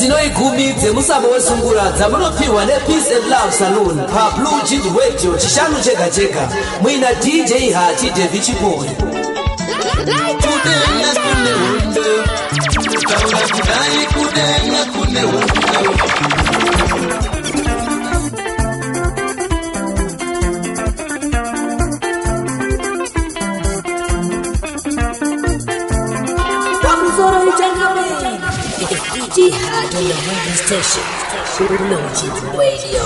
Edzinoi gumi dzemusambo wesungura dzamunopihwa nePeace and Love Saloon paBlue Jeans Radio Chishanu chega chega muina DJ Hachi Devi Chipori. Kudenga kune hondo, kutaura kudai kudenga kune hondo. Pamusoro ichangamire. It's DJ Hart on the radio station. Blue Jeans Radio.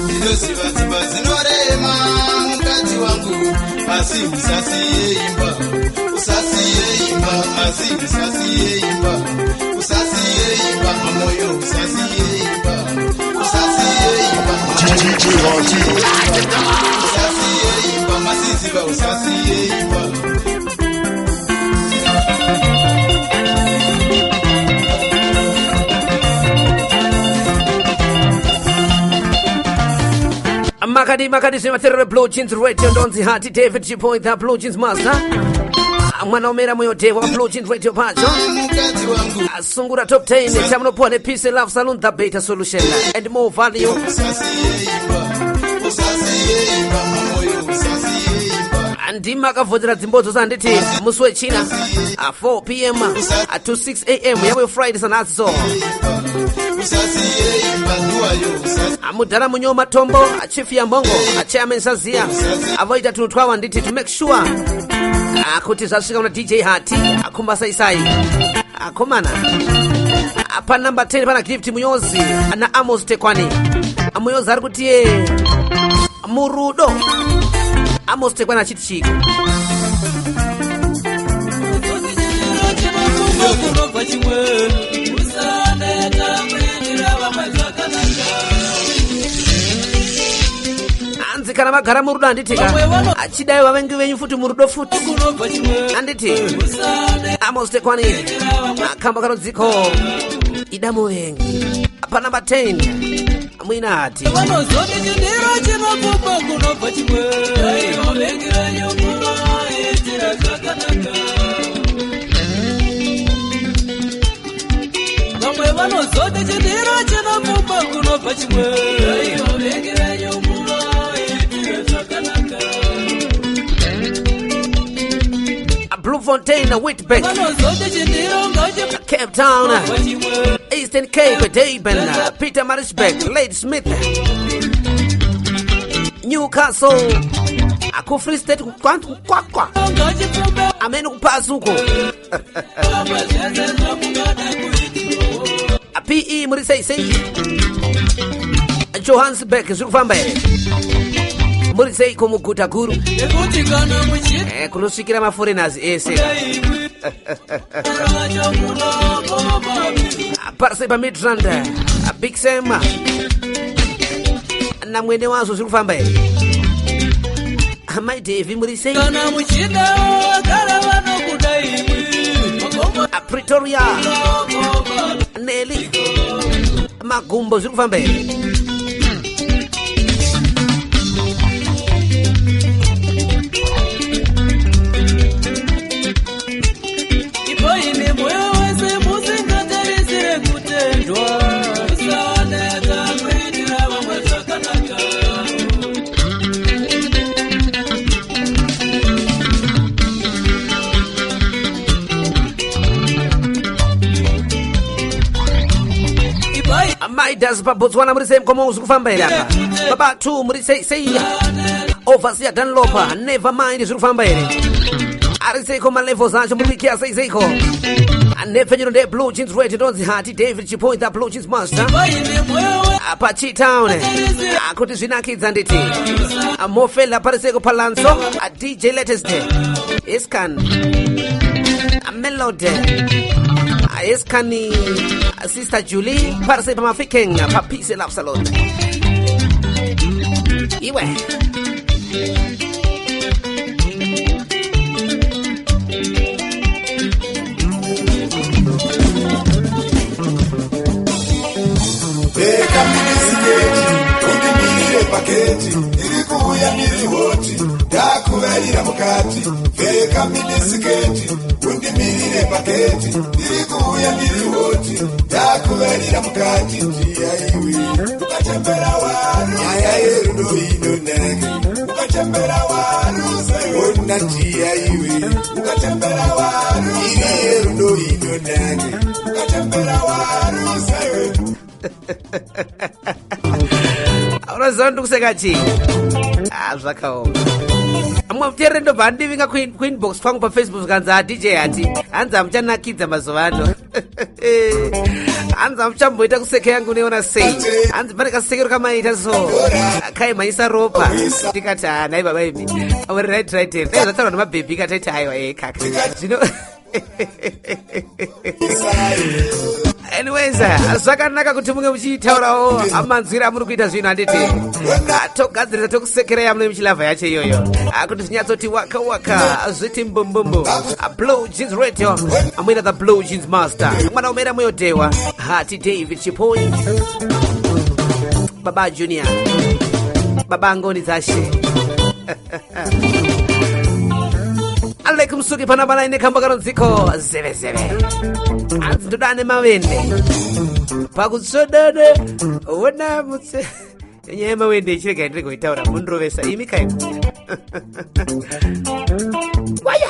Ndinoziva dzimba dzinorema, mukadzi wangu, asi usasiye imba, usasiye imba, asi usasiye imba, usasiye imba, mamoyo, usasiye imba, usasiye imba, DJ Hati. usasiye imba, masiziba, usasiye imba. Makadi makadi zvematerero Blue Jeans Radio, ndonzi Hati David Chipoint, the Blue Jeans Master. Mwana umera moyo dewa Blue Jeans Radio pacho. Mukadzi wangu. Sungura Top 10 chamunopuwa nePeace and Love Saloon, the better solution and more value. Usasiye imba, usasiye imba, mamoyo, usasiye imba. Ndima akavhotera dzimbodzo sanditi musi wechina 4 p.m. to 6 a.m. yavo Friday sanhasi so. Usasiye imba nduwayo, usasiye. Mudhara Munyo Matombo, Chief Yambongo, Chairman Sazia avoita tunhu twawa nditi to make sure kuti zvasvika kuna DJ Hati akumba saisai akomana. Panumber 10 pana Gift Munyozi na Amos Tekwani. Munyozi ari kuti ye murudo, Amos Tekwani achiti chiko? Kunobva chimwe, usaneta kuitira vamwe zvakanaka. Hanzi kana vagara murudo, handitika, achidai vavengi venyu futi murudo futi. Kunobva chimwe. Handiti? Usaneta. Amos Tekwani, akamba kanodziko ida muvengi panumber 10 mwina Hati. Vanozoti chindiro chinopfumba kunobva chimwe, vavengi venyu munoitira zvakanaka. Vamwe vanozoti chindiro chinopfumba kunobva chimwe, vavengi venyu munoitira zvakanaka. Bloemfontein, Witbank, Vanozoti chindiro ngachi Cape Town, chimwe. Eastern Cape, Durban, Pietermaritzburg, Ladysmith, Newcastle, aku Free State kwakwa. Ngachipfumbe. Amene kupasi uko. Vamwe zvese zvamungada kuitirwa. PE muri sei sei? Johannesburg zviri kufamba here? Muri seiko muguta guru? Nekuti kana muchida Kunosvikira maforeigners ese. Imwi vacho munokoma. Parse paMidrand, Big Sam namwene wazvo zviri kufamba here? Amai Devi muri sei? Kana muchida gara vanokuda imwi makoma. Pretoria. Munokoma. Neli Magumbo zviri kufamba here? Ipo imi moyo wese musingatarisire kutendwa, usaneta kuitira vamwe zvakanaka. Ipai. Maidas paBotswana muri sei mukoma? Zviri kufamba here apa? Baba 2 muri sei sei? Overseer Dunlop, never mind, zviri kufamba here? Ari seiko malevels acho? Muri kuikiya sei seiko? Nhepfenyuro ndeBlue Jeans Radio, ndonzi Hati David Chipoint, the Blue Jeans Master. Ipai moyo PaChitown kuti zvinakidza nditi Mofela pariseko palanso DJ Latest Iscan Melody Iskani Sister Julie parise paMafikeng paPeace Love Salon iwe. Pfeka miniskirt, undimirire pagate. Iri kuuya ndiri hot, ndakuvarira mukati. Pfeka miniskirt, undimirire pagate. Iri kuuya ndiri hot, ndakuvarira mukati. Ndiyaiwe ukachembera waru, nyaya yerudo inonaka. Ukachembera waru, ona ndiyaiwe ukachembera waru, iri yerudo inonaka. Ukachembera waru, saiwe. Unoziva ndikuseka chii? Ah, zvakaoma. Mumwe muteereri ndobva andivinga kuinbox kwangu paFacebook, zvikanzi, "Ha, DJ, hati hanzi hamuchanakidza mazuva ano, hanzi hamuchamboita kuseka yangu unoiona sei, hanzi pane kasekero kamaita so kaimhanyisa ropa." Ndikati, "Ha, nhai baba imi, right, right here." Dai zvataurwa nemabhebhi kataiti, "Aiwa, e kaka zvino." Anyways, zvakanaka kuti munge muchitaurawo manzwiro amuri kuita zvinhu, handiti? Togadzirisa, tokusekerai amunenge muchilavha yacho iyoyo, kuti zvinyatsoti waka waka, zviti mbumbumbu. Blue Jeans Radio, amuina the Blue Jeans Master, mwana umera muyodewa Hati David Chipoi, Baba Junior, Baba Ngoni Dzashe, Alek Musuki panapa naine kamba kanonziko zevezeve, hanzi ndodane mavende pakutsvodane ona mutse. Nyaya yemawende ichirega ndiri kuitaura, mundirovesa imi kaiko waya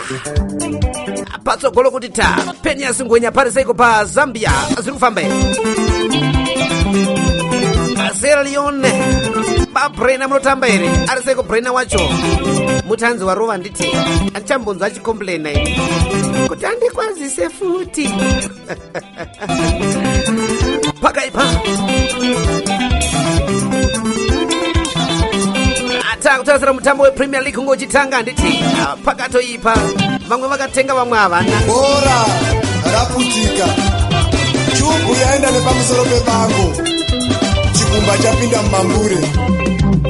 patsogolo kuti ta Penias Ngwenya pariseiko paZambia zviri kufamba here? Sierra Leone, baBrena munotamba here? Ari seiko Brena wacho? Mutanzi warova, nditi andichambonzwa achicomplaina ini kuti andikwazise futi. Pakaipa. Takutarisira mutambo wePremier League ungochitanga, handiti? Ah, pakatoipa, vamwe vakatenga, vamwe havana. Bhora raputika, chubhu yaenda nepamusoro pebango, chikumba chapinda mumambure,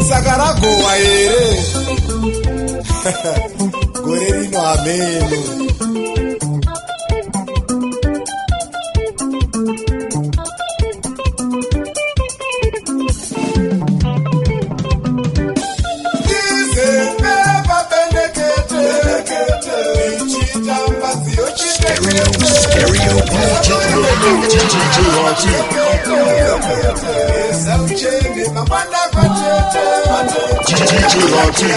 saka ragohwa here gore rino? Hameno. Stereo DJ Hati. DJ Hati.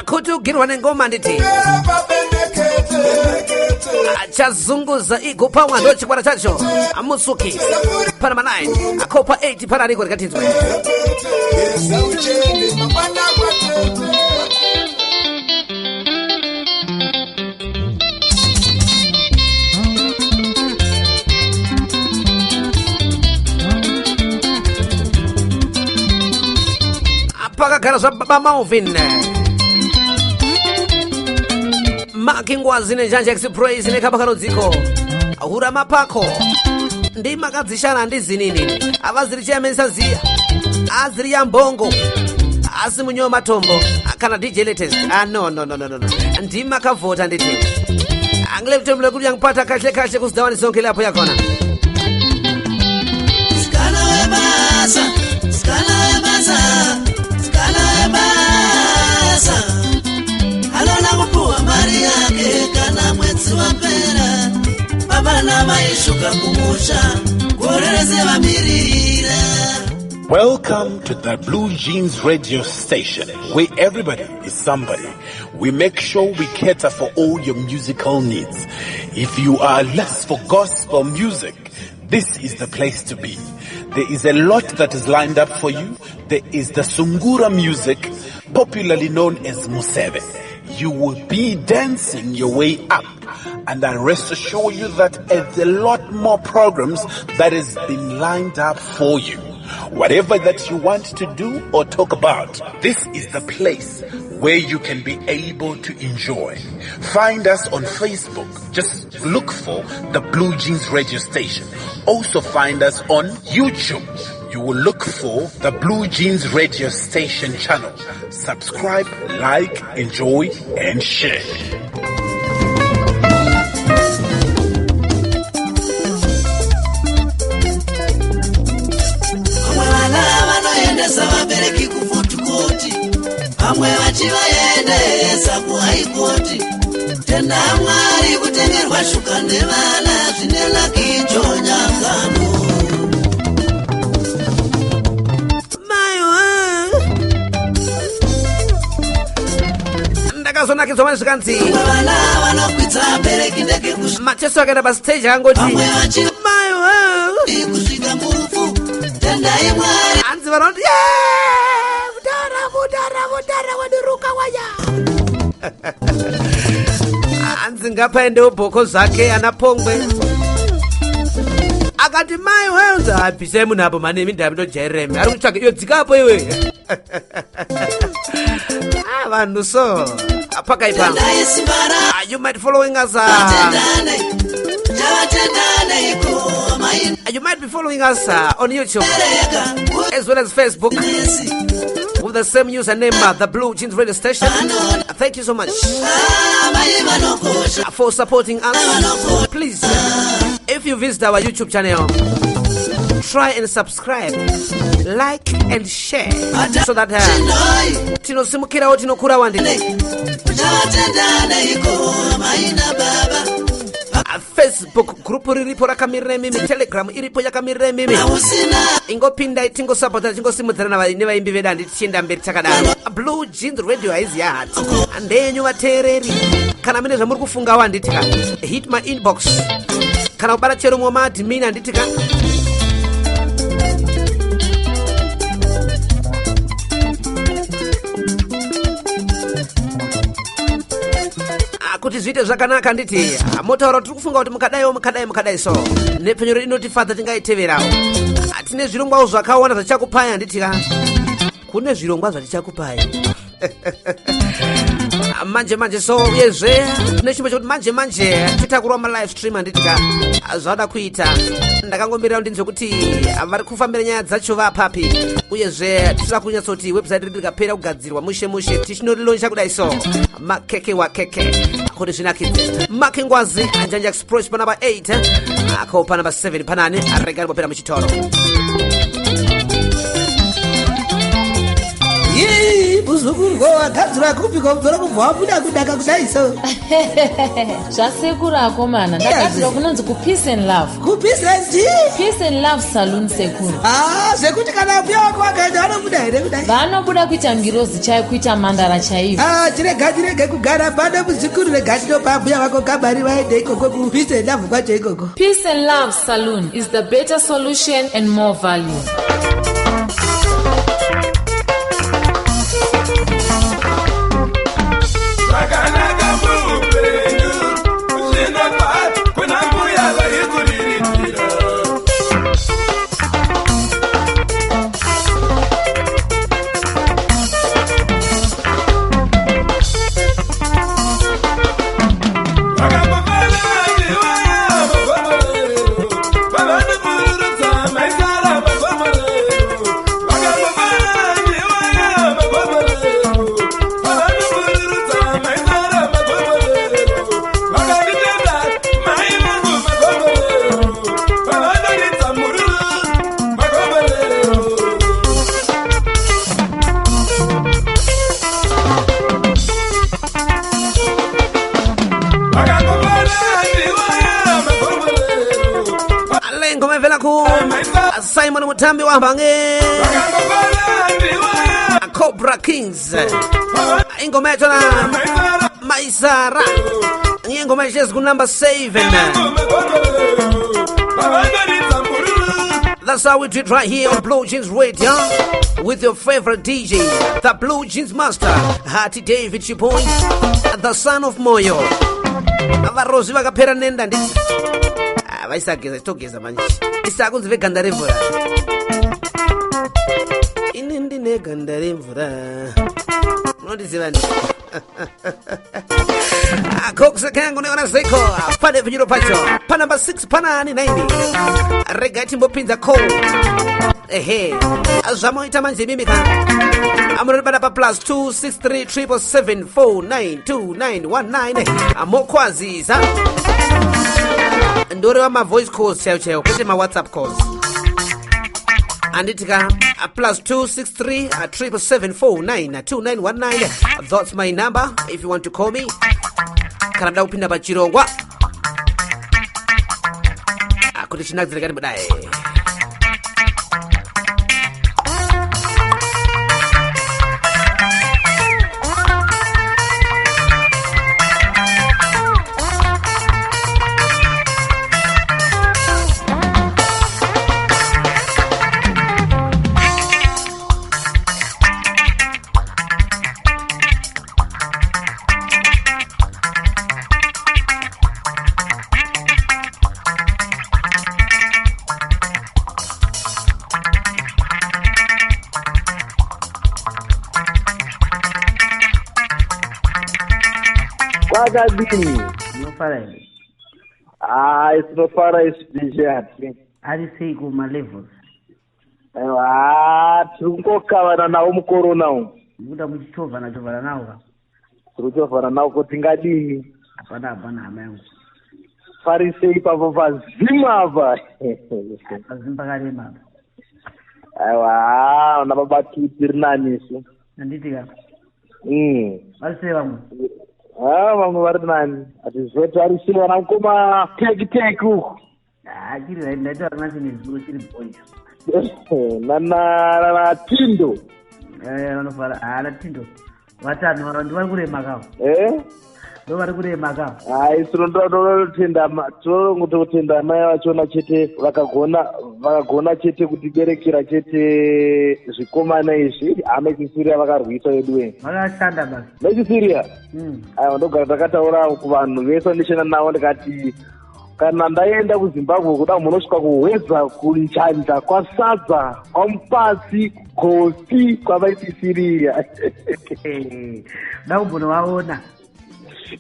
Kuti ugirwa nengoma, nditi achazunguza igupawa ndo chikwata chacho. Amusuki panamba 9, akopa 8 panariko rikatinzwe. Pakagara zvababa Malvin Makingwazi neNjanja Express nekamba kanodziko hura mapako ndimakadzishana, handizinini havaziri chiyamenisa ziya aziri yambongo asi munyowa matombo kana DJ Latest. Ah, no, no, no, no, no, no. Ndimakavhota, nditi angilevutemule kuti yangiphatha kahle kahle kusidawani sonke lapho yakhona. Sikana webasa, sikana webasa, sikana webasa alona kupuwa mari yake kana mwedzi wapera. Baba namaishuka kumusha gore rese vamirira. Welcome to the Blue Jeans Radio Station, where everybody is somebody. We make sure we cater for all your musical needs. If you are less for gospel music, this is the place to be. There is a lot that is lined up for you. There is the Sungura music, popularly known as Museve. You will be dancing your way up. And I rest assure you that there's a lot more programs that has been lined up for you. Whatever that you want to do or talk about, this is the place where you can be able to enjoy. Find us on Facebook. Just look for the Blue Jeans Radio Station. Also find us on YouTube. You will look for the Blue Jeans Radio Station channel. Subscribe, like, enjoy, and share. Shuka nevana zvine lakicho nyangano. Maiwe, ndakazonakidzwa mani zvikanzi Vana vanokwidza bereki ndege kusvika Macheso akaenda pastage akangoti vamwe vachi maiwe kusvika murufu. Tendai Mwari. Hanzi vanoti mudara, mudara, mudara wadiruka waya. Hanzi ngapaendewo bhoko zvake ana pongwe. Akati mai weunzi abvisai munhu apo mane imi ndaminojairemi ari kutsvaga iyo dzikapo iwe. Ah, vanhu so pakaipa. Tendai Simbara. Ah, you might following us Tendane chavatendaneiko mai. You might be following us on YouTube Rega as well as Facebook nesi with the same username, the Blue Jeans Radio Station. Thank you so much Mai vanokosha for supporting us. Please, if you visit our YouTube channel, try and subscribe, like, and share so that Chinoi tinosimukirawo, tinokura wandini. Chavatendaneiko mai nababa. Facebook group riripo rakamirira imimi, Telegram iripo yakamirira imimi. Ausina. Ingopindai tingosapota, tingosimudzirana nevaimbi vedu, handi tichienda mberi takadaro. Blue Jeans Radio haizi yahati, ndeyenyu vateereri. Kana mune zvamuri kufungawo, handiti ka, hit my inbox kana kubata chero mumwe maadmin, handiti ka. Ah, kuti zviite zvakanaka, handiti. Ah, motaura tiri kufunga kuti mukadaiwo, mukadai, mukadai so nhepfenyuro inotifadza, tingaiteverawo. Ah, tine zvirongwawo zvakawanda zvatichakupai, handiti ka. Kune zvirongwa zvatichakupai Ah, manje manje so. Uyezve tine chimwe chekuti manje manje titakurwa malive stream, handiti ka. Ah, zvada kuita ndakangomirira ndinzwe kuti ah, vari kufambira nyaya dzacho vapapi. Uyezve tinoda kunyatsoti website redu rikapera kugadzirwa mushe mushe, tichinorilauncha kudai so, makeke wakeke, kuti zvinakidze. Makengwazi Anjanja Express panamba 8 ako panamba 7 panani arega ribopera muchitoro. Yii, muzukuru, wagadzirwa kupi kwamudzora kubva wabuda kudaka kudai so? Zvasekuru akomana, ndagadzirwa kunonzi kuPeace and Love. KuPeace and Peace and Love Saloon, sekuru. Ah, zvekuti kana mbuya wako wakaenda vanobuda here kudai? Vanobuda kuita ngirozi chaiyo, kuita mandara chaiyo. Ah, chirega, chirege kugara pano muzukuru, rega tinopa mbuya vako kamari vaende ikoko kuPeace and Love kwacho ikoko. Peace and Love Saloon is the better solution and more value. Zvakanaka muupenyu zvinobva kuna mbuya vaikuriritira. Vakambofananiwaya makomborero vavanopururudza maisara makomborero. Vakambofananiwaya makomborero vavanopururudza maisara makomborero. Vakanditenda mai vangu makomborero vavanoridza mururu makomborero. Vakambofananiwaya makomborero Ale ngoma imvela ku Simon Mutambi wahamba nge vakambofananiwaya Cobra Kings, ingoma yachona Maisara, ingoma ichezi kunumber 7. Vavanoridza mururu. That's how we do it right here on Blue Jeans Radio with your favorite DJ, the Blue Jeans Master, Hati David Chipoy, the son of Moyo. Varozi vakapera nenda nditi. Ah, vaisageza, chitogeza manje. Isakunzi veganda remvura. Ini ndine ganda remvura. Munondiziva ndi. Cox kangu neona zeko pane panyuro pacho pa number 6 pana ani 9. Rega timbopinza call. Ehe, zvamoita manje imimi ka, amunotibata pa +263 777 492919. Mokwazisa, ndoreva mavoice calls chaiyo chaiyo, kwete mawhatsapp calls, handiti ka. +263 777 492919, that's my number if you want to call me kana muda kupinda pachirongwa. Kuti chinakidze kati budai. Kwakadini? Ndinofara here? Hayi, tinofara isu DJ Hati. Ari sei kumalevels? Aiwa, tiri kungokavana nawo mukorona umu. Ndikuda muchichovhana chovhana nawo ka? Tiri kuchovhana nawo ko tingadini? Hapana hapana hama yangu. Farisei ipapo pazimu apa. Pazimu pakarema apa. Aiwa, na baba tu tiri nani isu. Handiti ka? Vari sei vamwe? Ha, vamwe vari nani. Hatizoti vari sei vana mukoma teki teki uku. Ah, chiri right, ndaitaura nacho nezuro chiri boys. Nana nana Tindo. Eh, vanofara. Ah, na Tindo. Vatano vava ndivari kurema kavo. Eh? Ndo vari kurema kavo. Hayi, tinotenda tinongototenda mai vachona chete vakagona vakagona chete kutiberekera chete zvikomana izvi. Hamechisiriya vakarwisa vedu wena. Vakashanda basa. Mechisiriya? Aiwa, ndogara ndakataura kuvanhu vese vandishanda navo ndikati kana ndaenda kuZimbabwe kuda munosvika kuhwedza, kunjanja, kwaSadza, kwaMupasi, kuGosi, kwavaisisiriya. Da kumbonovaona.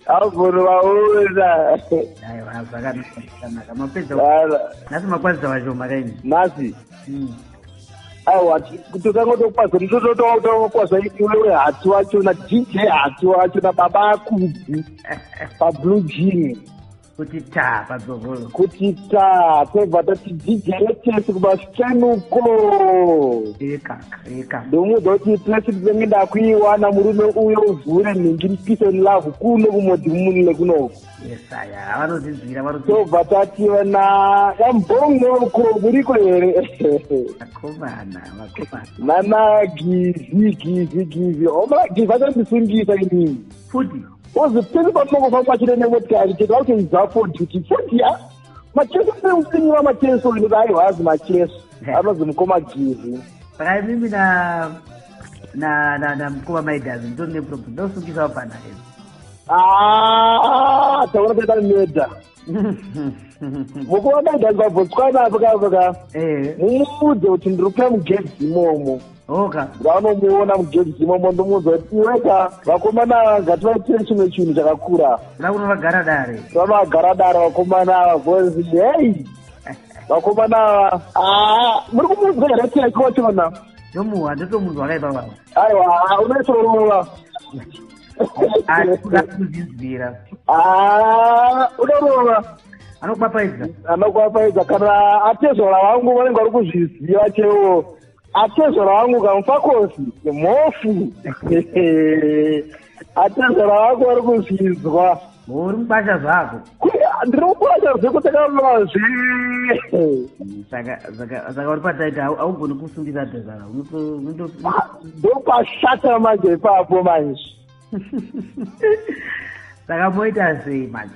Ambonovaona. Aiwa, zvakanaka zvakanaka. Mapedza. Nhasi makwazisa vashoma kaini. Nhasi? Aiwa, totangotokwaza totokwaza iwewe Hati wacho na DJ Hati wacho na baba Akudzi paBlue Jean. Kuti ta padzogolo. Kuti ta tobva tati DJ Latest kumasikenuko. Ekaka ekaka. Ndomuudza kuti place ndinenge ndakuiwana murume uyo uvhure nhingi peace and love kuno kumodhimunile kunoko. Yesaya vanozvinzwira vanozvi. Tobva tati vana yambongoko muriko here? Vakomana vakomana. Nana Gizi Gizi Gizi. Oma Gizi achandisungisa inini. Futi. Uzi pese patinongofamba chete nemotikari chete vakutoidza fodi kuti fodi ya macheso seusinyiwa macheso inoti aiwa azi macheso anozi mukoma Gizi. Saka imimi na na na na mukoma Maidazi nditori neproblem ndosungisa vapana here. Ah, taona taita medha. Mukoma Maidazi paBotswana apo kapo ka. Mumuudze kuti ndiri kuya mugedzi imomo. Oka. Ndanomuona mugedzi imomo ndomuudza kuti iweka vakomana ava ngativaitire chimwe chinhu chakakura. Kuda kunovagara dare. Vanovagara dare vakomana ava because hei vakomana ava ah, muri kumuudzwa here teki wachona? Ndomuwa ndotomunzwa wakaipa baba. Aiwa, unoisorova. Asi kuda kuzvinzwira. Ah, unorova. Anokwapaidza. Anokwapaidza kana atezvara vangu vanenge vari kuzviziva chaiwo. Atezvara vangu kamufakosi mhofu. Atezvara vangu vari kuzvizwa. Uri mubasha zvako. Ndiri mubasha zvekutakamazve. Saka saka saka uri pataita haugoni kusungisa tezvara. Unoto Ndopashata manje ipapo manje. Saka moita sei manje?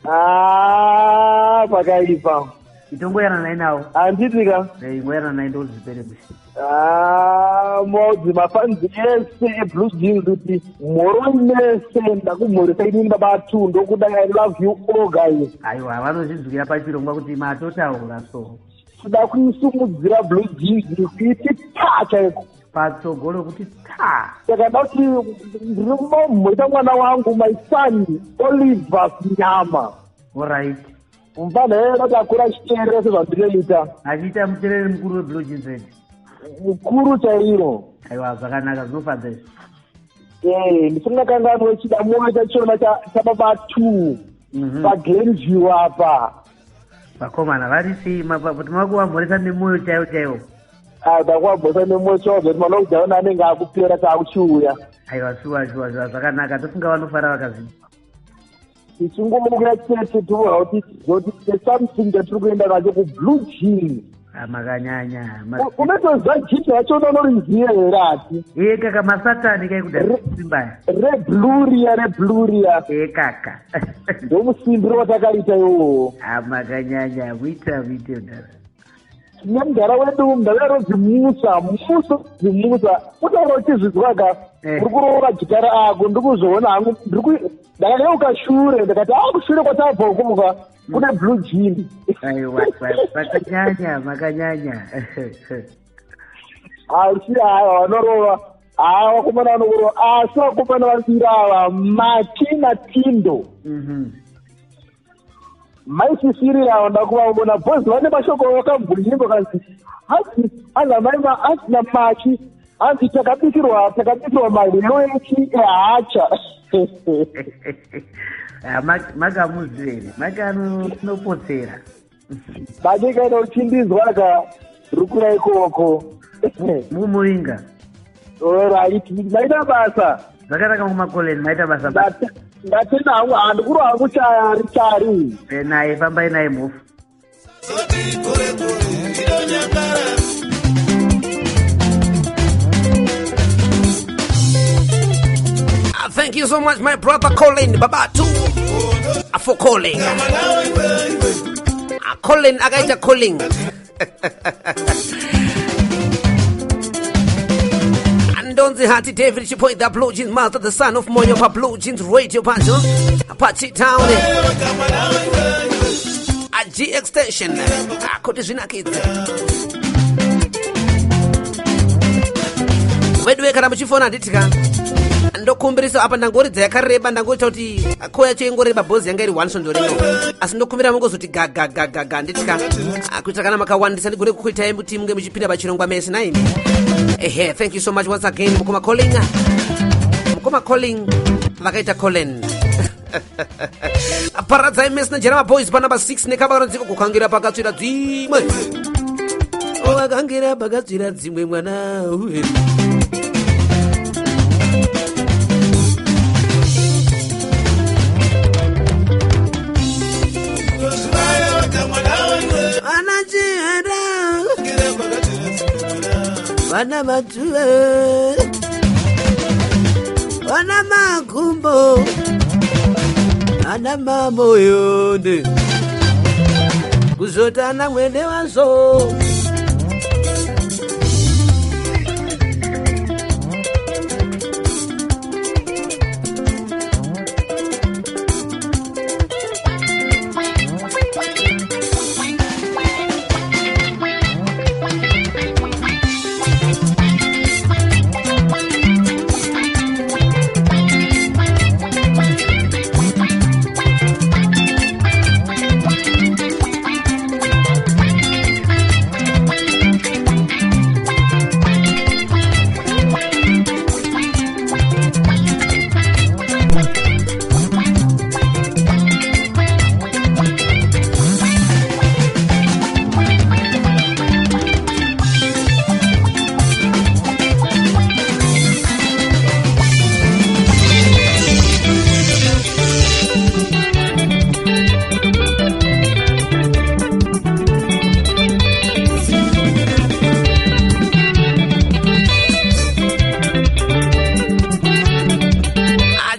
Ah, pakaipa. Itongoyananai nawo. Handiti ka? Eh, ingoyananai ndozvipere kushe. Ah, maudzi mafanzi ese eBlue Jeans kuti mhoro mese ndakumhoresa inini baba tu ndokuda I love you all guys. Aiwa, vanozvinzwira pachirongwa kuti matotaura so. Toda kuisumudzira Blue Jeans kuiti ta chaiko. Patsogolo kuti ta. Saka nda kuti ndiri kumhoresa mwana wangu my son Oliver Nyama. Alright. Mufana yeye kuti akura achiteerera sezvandinoita. Achiita muteereri mukuru weBlue Jeans Radio. Mukuru chairo. Aiwa, zvakanaka zvinofadza izvi. Eh, ndisingakanganwe chidamoyo chachona chababa two paGlenview apa. Vakomana vari sei kuti makuvamhoresa nemwoyo chaiwo chaiwo. Ah, ndakuvamhoresa nemwoyo chaiwo zvekuti malockdown anenge akupera taakuchiuya. Aiwa, shuwa shuwa shuwa zvakanaka tofunga vanofara vakazvi. Tichingomukira chete tivoona kuti zoti something chatiri kuenda nacho kublue jean. Ah, makanyanya. Unotoziva jean racho unonoriziva here ati? Iye kaka masatani kai kuda simbaya. Reblue riya, reblue riya. E kaka. Ndomusimbiro watakaita iwowo. Ah, makanyanya, muita muite mudhara. Tine mudhara wedu, mudhara ronzi Musa, Musa, Musa. Utaura uchizvizwa ka, uri kuroora gitara ako, ndikuzoona hangu, ndakayeuka shure, ndakati a kushure kwatabva ukumuka kune blue jean. Aiwa, makanyanya, makanyanya. Asi haya vanorova, haa, vakomana vanokurova, asi vakomana vaviri ava, Maki naTindo, maisisirira ava, ndakuvaona bhozi vane mashoko vakambwinyimbo kanzi hanzi hanzi amai hanzi naMaki hanzi takabikirwa mahero echi ehacha. Ah, makamuziva here? Maki anopotsera. Maki, kaina uchindinzwa ka, rukura ikoko. Mumuringa. Right, maita basa. Zvakanaka kumakoleni, maita basa. Ndatenda hangu, handikuru hangu chari chari. Eh, naye fambai naye mhofu. Thank you so much, my brother Colin Babatu, for calling. Colin akaita calling. Andonzi Hati David Chipoy, the Blue Jeans Master, the son of Monyo pa Blue Jeans Radio Pancho, Apache Town, a G extension, kuti zvinakidze. Weduwe, kana muchifona handitika, ndokumbirisa apa ndangoridza yakareba, ndangoita kuti ko yacho ingoreba, bhozi yanga iri one svondo rino, asi ndokumbira mungozoti gagagagaga handitika, kuitira kana makawandisa ndigone kukuitai kuti munge muchipinda pachirongwa mese naimi. Ehe, thank you so much once again, mukoma Colin. Mukoma Colin vakaita Colin. Paradzai mese naJerama Boys panumber 6 nekamba kanonziko kukangira pakatsvira dzimwe, vakangira pakatsvira dzimwe mwana uye. Vana chihera, vana matuve, vana makumbo, vana mamoyonde, kuzotana mwene wazvo.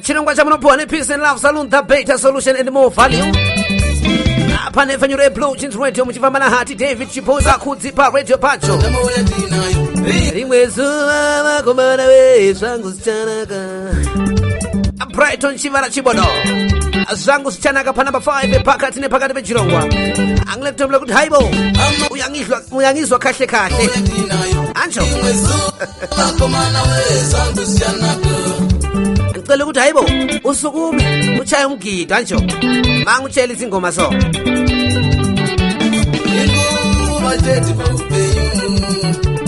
Chirongwa chamunopiwa nePeace and Love Saloon, the better solution and more value. Pane pfanyuro yeBlue Jeans Radio, muchifamba naHati David Chipoza kudzi pa radio pacho. Rimwe zuva vakomana vezvangu zvichanaka. Brighton Chivara Chibodo, zvangu zvichanaka panumber 5 pakati nepakati pechirongwa. Angilekutomla kuti haibo, uyangizwa kahle kahle anjo. Ngicela ukuthi hayibo, usukume uchaye umgido anjo, mangutshela izingoma so. Inguva chete paupenyu,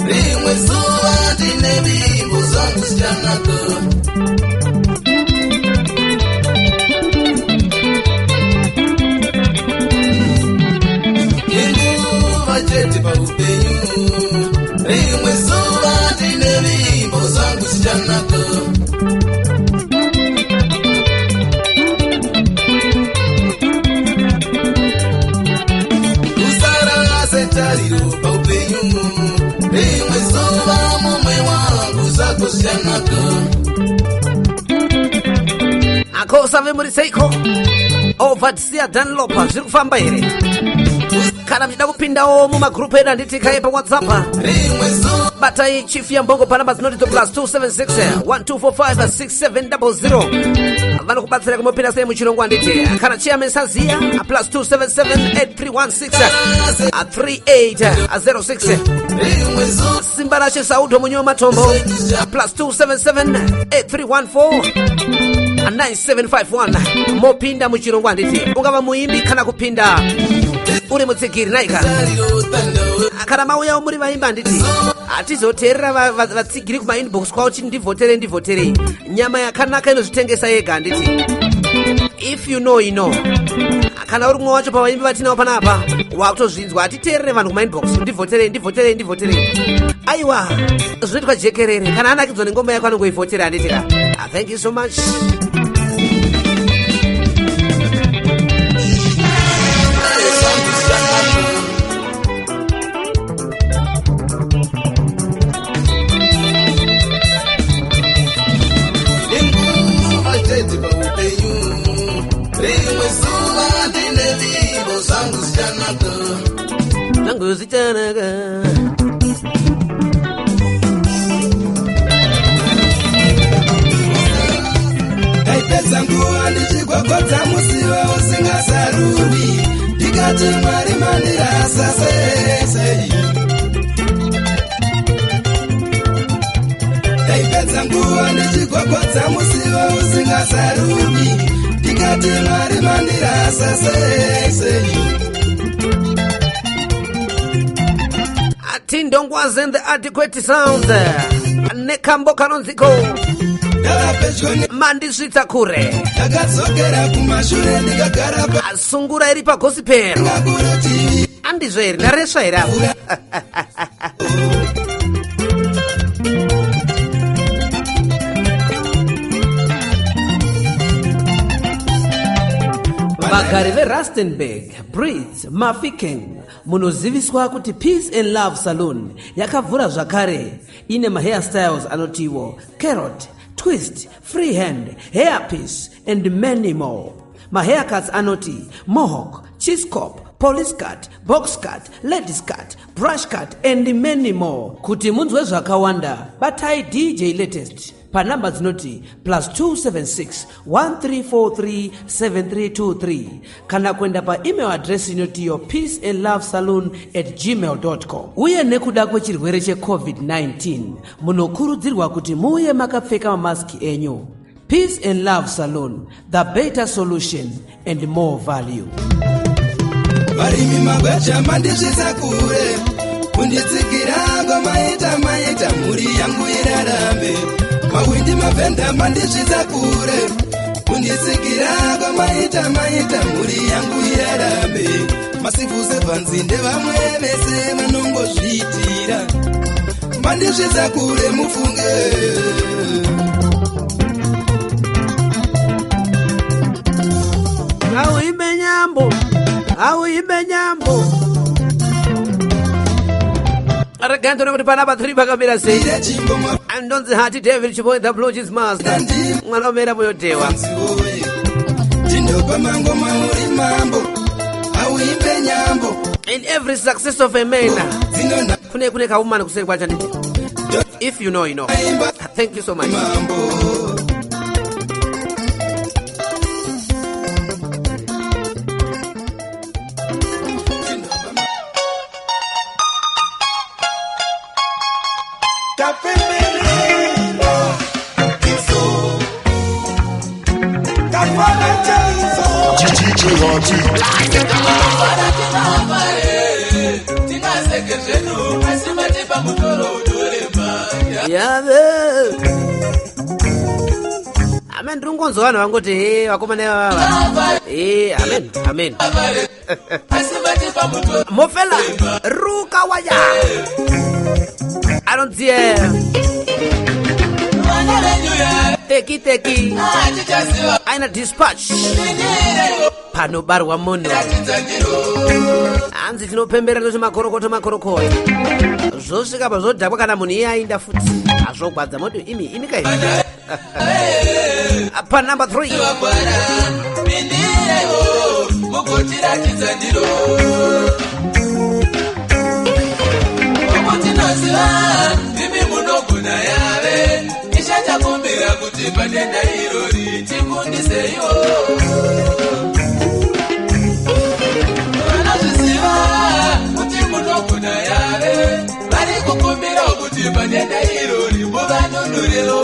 rimwe zuva ndine vimbo zvangu zvichanaka. Inguva chete paupenyu, rimwe zuva ndine vimbo zvangu zvichanaka. Save muri seiko? Ovadsia Dunlop, zviri kufamba here? Kana muchida kupindawo mumagrupu edu handiti kai paWhatsApp, batai Chief Yambongo panamba dzinoti to plus 276 1245 6700. Vanokubatsira kumopinda sei muchirongwa handiti. Kana Chairman Saziya, plus 277 8316 3806. Simba Rashe Saudo Munyo Matombo, plus 277 8314 9751. Mopinda muchirongwa handiti. Ungava muimbi kana kupinda uri mutsigiri naika. Kana mauyawo muri vaimba handiti, hatizoteerera vatsigiri kumainbox kwavo chiti ndivhoterei, ndivhoterei. Nyama yakanaka inozvitengesa yega handiti. If you know, you know. Kana uri mumwe wacho pavaimbi vatinawo panapa, wakutozvinzwa. Hatiteerere vanhu kumainbox, ndivhoterei, ndivhoterei, ndivhoterei. Aiwa, zvinoitwa jekerere. Kana anakidzwa nengoma yako anongoivhotera handitika. Ah, thank you so much. Nenguva chete paupenyu, rimwe zuva ndine vimbo zvangu zvichanaka. Zvangu zvichanaka. Ndaipedza nguva ndichigwagwadza musiwo usingazarurwi, ndikati Mwari mandirasa sei? Ndaipedza nguva ndichigwagwadza musiwo usingazarurwi, ndikati Mwari mandirasa sei? Tindongwazi and the Adequate Sound nekambo kanonziko Mandisvitsa Kure. Ndakadzokera kumashure ndikagara. Sungura iri pagospel andizvo here? Ndaresva here apo? Vagari veRustenburg, Brits, Mafikeng, munoziviswa kuti Peace and Love Saloon yakavhura zvakare. Ine mahairstyles anotiwo carrot, twist, freehand, hairpiece and many more. Mahaircuts anoti mohawk, chiskop, police cut, box cut, ladies cut, brush cut and many more. Kuti munzwe zvakawanda, batai DJ Latest panhamba dzinoti plus 276 1343 7323, kana kuenda paemail address inotiyo peaceandlove saloon@gmail com. Uye nekuda kwechirwere cheCovid-19, munokurudzirwa kuti muuye makapfeka mamaski enyu. Peace and Love Saloon, the better solution and more value. Varimi magweja mandisvitsa kure, kunditsigira kwamaita maita mhuri yangu irarame. Mahwindi mavhenda mandisvitsa kure, kunditsigira kwamaita maita mhuri yangu irarame. Macivil servants ndevamwe vese vanongozviitira, mandisvitsa kure mufunge. Auimbe nyambo, auimbe nyambo. Regai ndione kuti panapa 3 pakamira sei. Andonzi Hati David Chiboy, the Blue Jeans Master, mwana omera moyodewa. Tindopa mangoma uri mambo, auimbe nyambo. In every success of a man kune kaumani kuseri kwacho nditi. If you know, you know. Thank you so much. Mambo. DJ Hati. Tingaseke zvedu asi matipa mutoro unorema. Yave amen. Ndiri kungonzwa vanhu vangoti he, vakomana ivavava e. Amen, amen. Asi matipa mutoro. Mofela ruka waya anonziye Vana venyu ya teki teki. Tichaziva. Aina Dispatch panobarwa munhu. Hanzi tinopembera toti makorokoto, makorokoto. Zvosvika pazvodhakwa kana munhu iye ainda futi, hazvogwadza moti imi imi kai. Pa number 3. Vagwara pindireiwo mugotiratidza ndiro Tinoziva imi munogona yave ichatakumbira kuti padenda irori tikundiseiwo. Vanozviziva kuti munogona yave vari kukumbira kuti padenda irori muvanunurewo.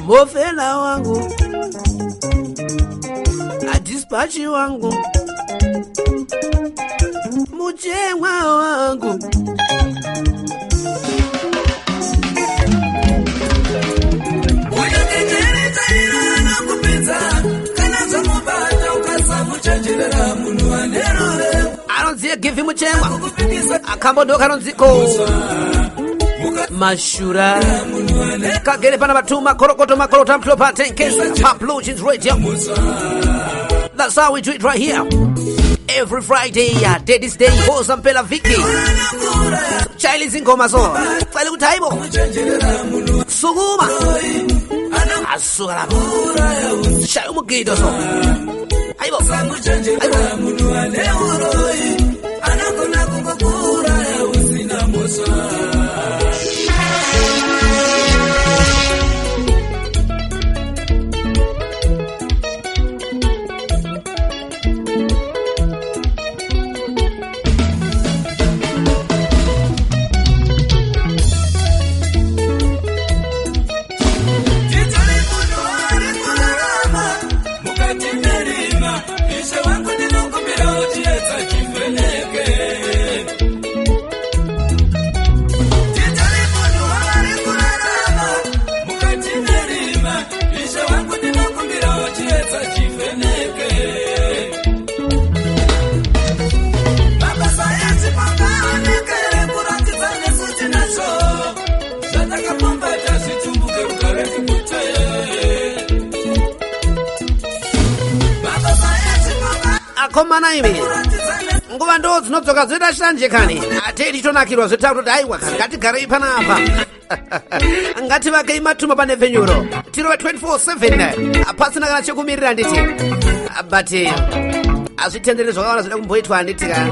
Mofela wangu, adispachi wangu, muchemwa wangu. Anonzi Givi Muchemwa, akambondo kanonziko mashura kagere pana batuma korokoto makorota mtlopa 10K pa Blue Jeans Radio. That's how we do it right here every Friday, Daddy's Day, Hosa Mpela Viki chayila izingoma so cela ukuthi hayibo sukuma asuka lapho shaya umugido so hayibo hayibo. Akomana imi, nguva ndo dzinodzoka dzoita shanje kani, atei tichitonakirwa zvotaura kuti aiwa kani, ngatigarei panapa, ngativakei matuma pane pfenyuro tirove 24/7 pasina kana chekumirira nditi, but hazvitenderi zvakawanda zvida kumboitwa handiti ka.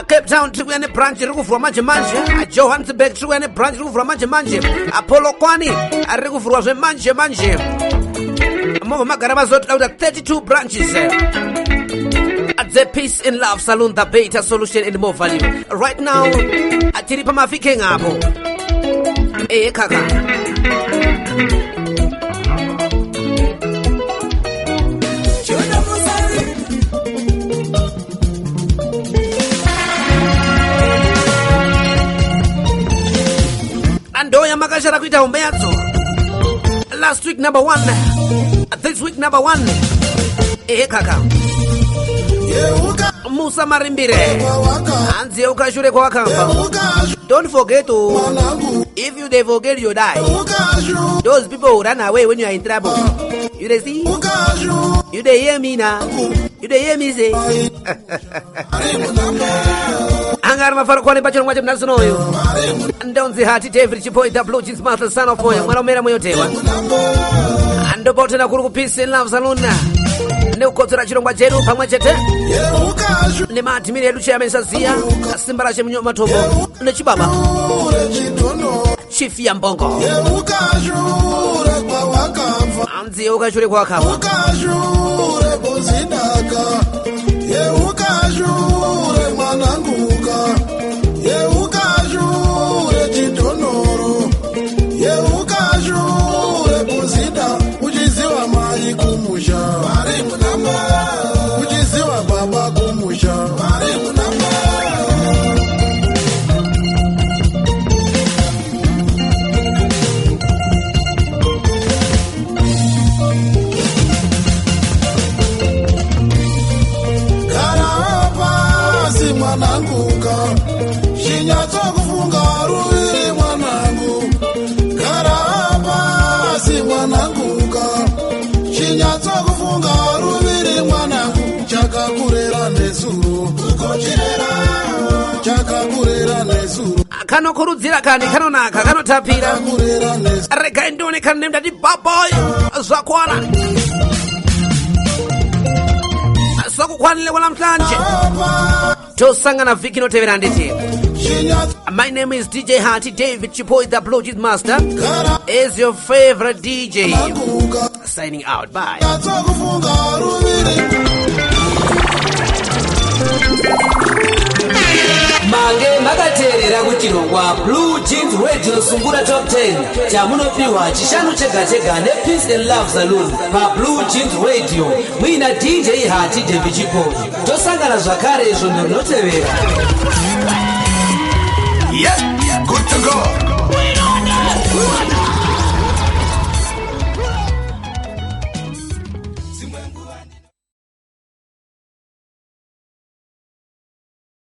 Cape Town tiri kuuya nebranch riri kuvhurwa manje manje, Johannesburg tiri kuuya nebranch riri kuvhurwa manje manje, Polokwane riri kuvhurwa zvemanje manje, movha magara mazotoda kuita 32 branches at the Peace and Love Saloon, the better solution and more value. Right now, atiri pamafikeng apo. Eh kaka. Andoya makashara kuita hombe yadzo. Last week number 1, this week number 1. Eh kaka. Musa Marimbire hanzi yeuka shure kwawakabva. Don't forget to, if you dey forget you die. Those people will run away when you are in trouble. You dey see? You dey hear me now? You dey hear me say? Anga ari mafaro kwane pachirongwa chemunhasi ndonzi Hati David Chipoi, the Blue Jeans Master, son of Moyo, mwana umera moyo tewa. Andopotena kuri kuPeace and Love Saloon nekukotsera chirongwa chedu pamwe chete nemaadhimiri edu chiyamensaziya simba rache matombo nechibaba Chief Yambongo hanzi yeuka shure kwawakabva. Mwananguka, Nyatsokufunga ruviri mwanangu, chakakurera nezuro, chakakurera nezuro. Kanokurudzira kani, kanonaka, kanotapira. Regai ndione kane ndati baboy zvakwana, sokukwanile kwanamhlanje. Tosangana vhiki inotevera nditi. My name is DJ Hati David Chipoi, the Blue Jeans Master is your favorite DJ, signing out. Bye. Nyatsokufunga ruviri. Mange makateerera kuchirongwa Blue Jeans Radio Sungura Top 10 chamunopiwa Chishanu chega chega nePeace and Love Saloon paBlue Jeans Radio muina DJ Hati David Chipoi. Tosangana zvakare svondo rinotevera. Yeah.